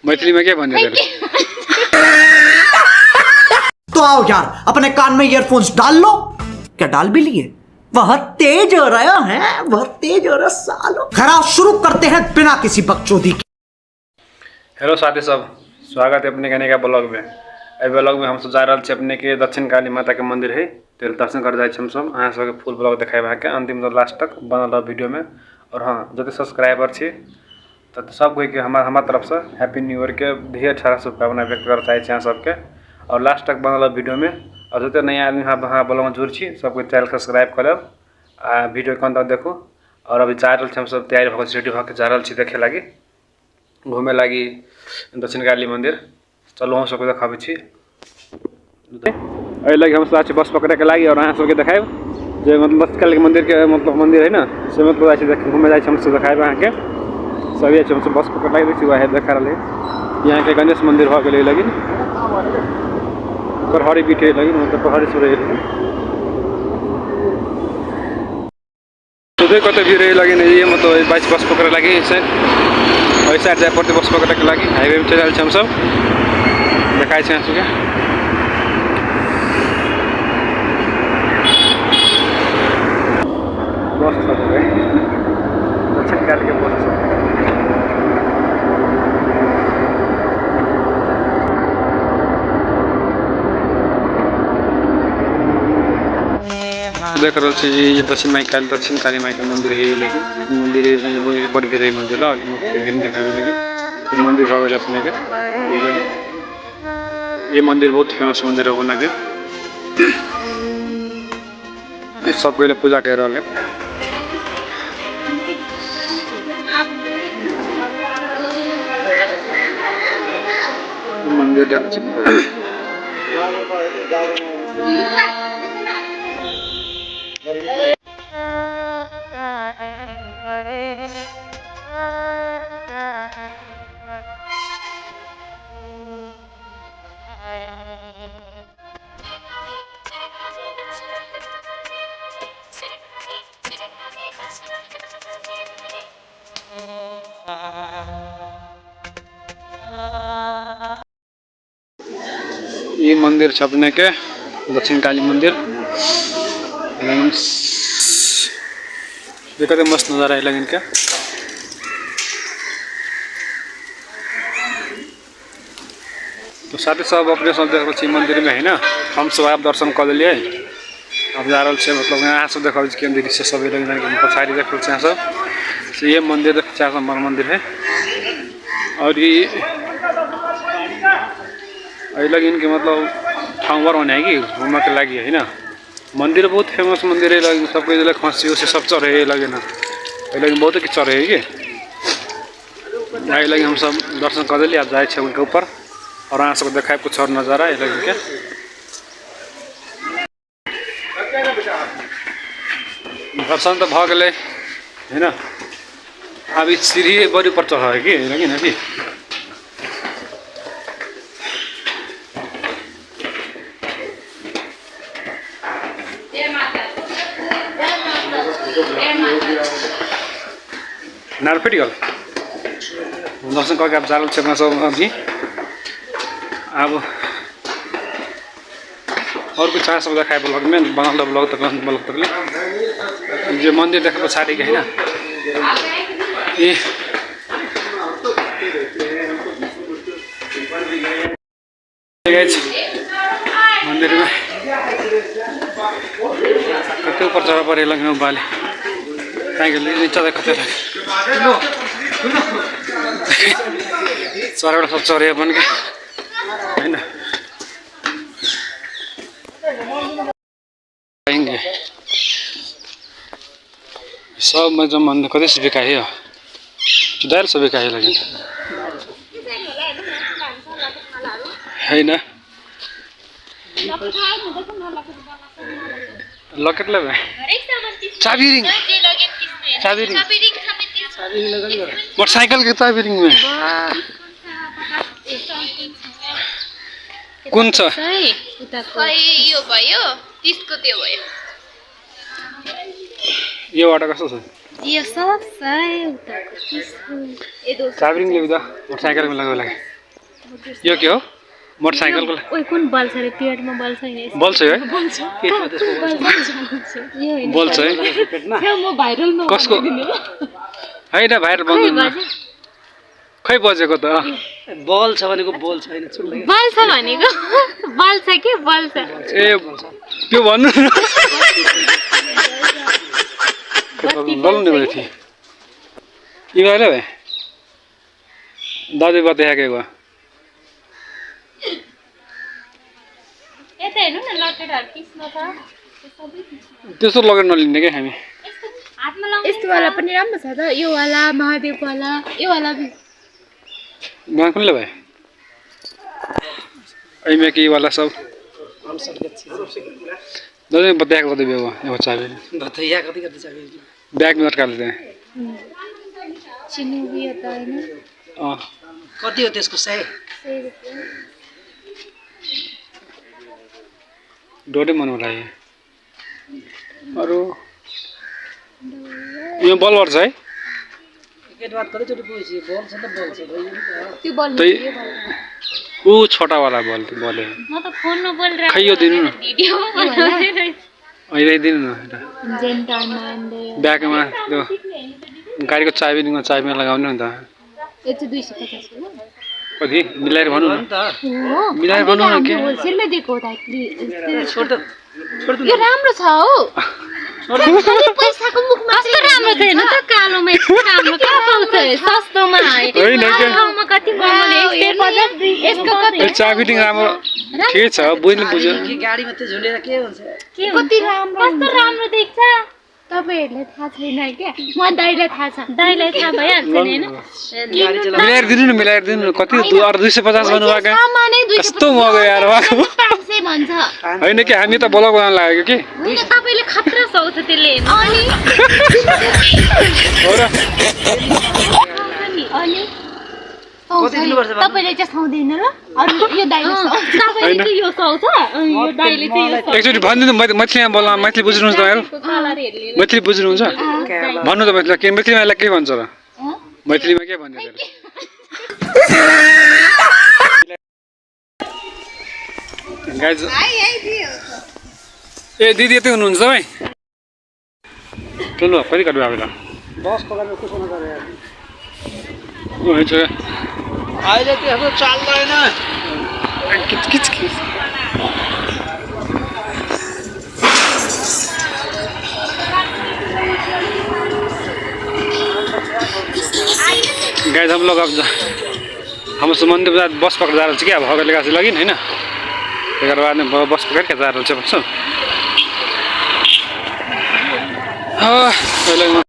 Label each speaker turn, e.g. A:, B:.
A: मैथिली में के भन्ने
B: तो आओ यार, अपने कान में ईयरफोन्स डाल लो। क्या डाल भी लिए? बहुत तेज हो रहा है, बहुत तेज हो रहा सालो। खरा शुरू करते हैं बिना किसी बकचोदी के।
A: हेलो साथी सब, स्वागत है अपने के नया ब्लॉग में। एहि ब्लॉग में हम सब जा रहल छी अपने के दक्षिण काली माता के मंदिर है, तो दर्शन कर जाइ छी हम सब। अहाँ सबके फुल ब्लॉग देखायब अहाँके अंतिम तक लास्ट तक बनल रह वीडियो में। और हाँ, जते सब्सक्राइबर छी तो सब कोई के हमार तरफ से हैप्पी न्यू ईयर के ढेर सारा शुभकामना व्यक्त कर चाहै छी अहाँ सबके। और लास्ट तक बनल रह वीडियो में। और जते नया आदमी अहाँ ब्लॉग में जुड़ छी सबके चैनल सब्सक्राइब कर लेब आ वीडियो के अंत तक देखू। और अभी जा रहल छी हम सब, तैयारी भऽ के रेडी भऽ के जा रहल छी देखे लागि, घूमे लागि दक्षिण काली मंदिर। चलू हम सबके देखाबै छी। एहि लागि हम सब बस पकड़े के लागि और अहाँ सबके देखायब जे दक्षिण काली मंदिर के मंदिर है ना, से जाइ छी देख, घूमे जाइ छी हम सब, देखायब अहाँके। सब जाइ छी हम सब बस पकड़ लागि छी, वएह देखा रहल है। यहाँ के गणेश मंदिर भऽ गेलै लगिन, प्रहरी पीठ है लगिन, प्रहरी सब रहे लगिन। सुधे कते भीड़ रहे लगिन। ये बाइस बस पकड़े लागि ऐसे ऐसा जाए पड़ते बस पकड़े के लागि। हाईवे में चलि रहल छी हम सब, देखाइ छी अहाँ सबके। बस सब है दक्षिण काली के बस सब। देख रहल छी ये दक्षिण माई काली, दक्षिण काली माई के मंदिर है। लेकिन मंदिर है, बड़ भीड़ है मंदिर ला, भीड़ देखाबे लगी। मंदिर भऽ गेल अपने के। ये मंदिर बहुत फेमस मंदिर है अपना के। सब कोई पूजा कर रहल है। मंदिर देखै छी। ये मंदिर छै अपने के दक्षिण काली मंदिर। देखो तो मस्त नजारा है लगन के। तो साथी सब अपने सब देख रहल छी मंदिर में है ना, हम सब आब दर्शन कर लेलिए। अब जा रहल छी अहाँ सब देख रहल छी केहन दृश्य सब है लगन के। पछाड़ी देख रहल छी अहाँ सब। तो ये मंदिर देख 4 नंबर मंदिर है। और ये एहि लगिन के ठाउँ बर होने है कि घूमे के लागि है ना। मंदिर बहुत फेमस मंदिर है लगिन, सब कोई खसी उसी सब चढ़े है लगिन। एहि लगिन बहुत किछु चढ़े है कि। एहि लगिन हम सब दर्शन कर देलिए, आब जाइ छी उनके ऊपर और अहाँ सबके देखायब कुछ और नजारा एहि लगिन के। दर्शन तऽ भऽ गेलै है ना। आब ई सीढ़ी बड़ी ऊपर चढ़ है कि लगिन है कि। नार फुटि गेल। दर्शन कऽ के आब जा रहल छी अपना सब अभी। आब और कुछ अहाँ सब देखाय ब्लॉग में, बनल ब्लॉग तक ब्लॉग तक ले। जे मंदिर देखे पछाड़ी के है ना, ये मंदिर में कते ऊपर चढ़ पड़े लगन बाले कहीं गेलै नीचा देख कते चढ़े सब चढ़े अपन के है ना। जाएंगे सब में जो मंदिर कते से बिकाइ हो दाल सब बिकाइ लगे है ना। लॉकेट लेबे चाबी रिंग, चाबी रिंग, मोटरसाइकिल के चाबी रिंग में कुन छ?
C: खै यो भयो 30 को त्यो भयो।
A: यो बाटो कस्तो छ?
C: यो सब सही उताको 30 को। ए दोस्त।
A: चाबी रिंग लेबे त मोटरसाइकिल में लगावे लागे। यो के हो? मोटरसाइकलको
D: ओइ कुन बल छ रे? पेटमा बल छैन।
A: बल छ है? बल छ है?
D: म भाइरल
A: कसको हैन भाइरल बन्नु न। खै बजेको त?
E: बल छ भनेको बल छैन,
D: बल छ भनेको बल छ के बल छ?
A: ए त्यो भन्नु न। बल नै भयो थिए। यो वाला भाइ दाजु बताएको गयो।
D: यता हेर्नु न लकेटहरु किस्म छ।
A: त्यस्तो लकेट नलिने के हामी?
D: यस्तो वाला पनि राम्रो छ त, यो वाला महादेव वाला, यो वाला भी।
A: गाउँ कुन ले भाइ? एमे के वाला सब दाजु बताएको कति भयो? एगो चाबी
E: बताइया कति कति चाबी
A: ब्याग में लटका लेते हैं।
D: चिनी भी होता है ना।
A: अ
E: कति हो त्यसको 100
D: रुपैयाँ।
A: डोरे मन होला यो। अरु यो बल बढ्छ है?
E: एकै बात कतिचोटि पुगेपछि बल छ त बल छ
D: त्यो बल
A: तै ऊ छोटा वाला बल त्यो बल है।
D: म त फोनमा बोलिरहेको
A: खै यो दिनु न।
D: भिडियोमा बनाउँदै रहेछ।
A: अहिले दिनु न। ब्यागमा त्यो गाडीको चाबी नि चाबीमा लगाउनु नि त।
D: यो चाहिँ 250 हो।
A: कति मिलाएर भन्नु न। मिलाएर भन्नु न के?
D: होलसेलमा दिएको हो त।
E: छोड्दो छोड्दो
D: यो राम्रो छ हो। पैसाको मुखमा कस्तो राम्रो छ हेर्नु त, कालोमा यस्तो राम्रो कहाँ पाउँछ सस्तोमा?
A: होइन के?
D: ठाउँमा कति महँगो 150 यसको कति?
A: चाबी फिटिङ राम्रो ठिकै छ, बुझ्नु बुझ्यो।
E: गाडीमा त्यो झुन्डेर के हुन्छ?
D: कति राम्रो, कस्तो राम्रो देख्छ। तपाईहरुलाई थाहा छैन के? म दाइलाई थाहा छ, दाइलाई थाहा भइहाल्छ नि हैन?
A: मिलाएर दिनु न, मिलाएर दिनु न। कति 250 भन्नु भएको? कस्तो महँगो यार भएको।
D: 500 भन्छ।
A: हैन कि हामी त ब्लग बनाउन लागेको कि?
D: हैन तपाईले खतरा सुहाउँछ त्यसले हेर्नु। अनि
A: हो र
D: अनि
E: कति दिनुपर्छ भन्नु?
D: तपाईले चाहिँ सुहाउँदैन ल, अरु यो दाइले सुहाउँछ। तपाईले चाहिँ यो सुहाउँछ, यो दाइले चाहिँ यो सुहाउँछ।
A: एकचोटि भनिदिनु, मैथिलीमा बोल्न, मैथिली बुझ्नुहुन्छ तपाईँहरू? मैथिली बुझ्नुहुन्छ? भन्नु त मैथिली के, मैथिलीमा यसलाई के भन्छ र? मैथिलीमा के भन्छ त्यसलाई? गाइज ए दिदी यतै हुनुहुन्छ तपाईँ? ठुलो कति काट्नु आफूलाई?
E: बस पकाउनु कसो नगरे यार।
A: हुन्छ
E: अहिले त्यसो चाल्दैन।
A: किच किच किच। गाइज हम लोग अब हम मंदिर बजार बस पकड़ जा रहे क्या अब हगले गाछ लगिन हैन, एकर बाद में बस पकड़ के जा रहल छै बस। हां पहिले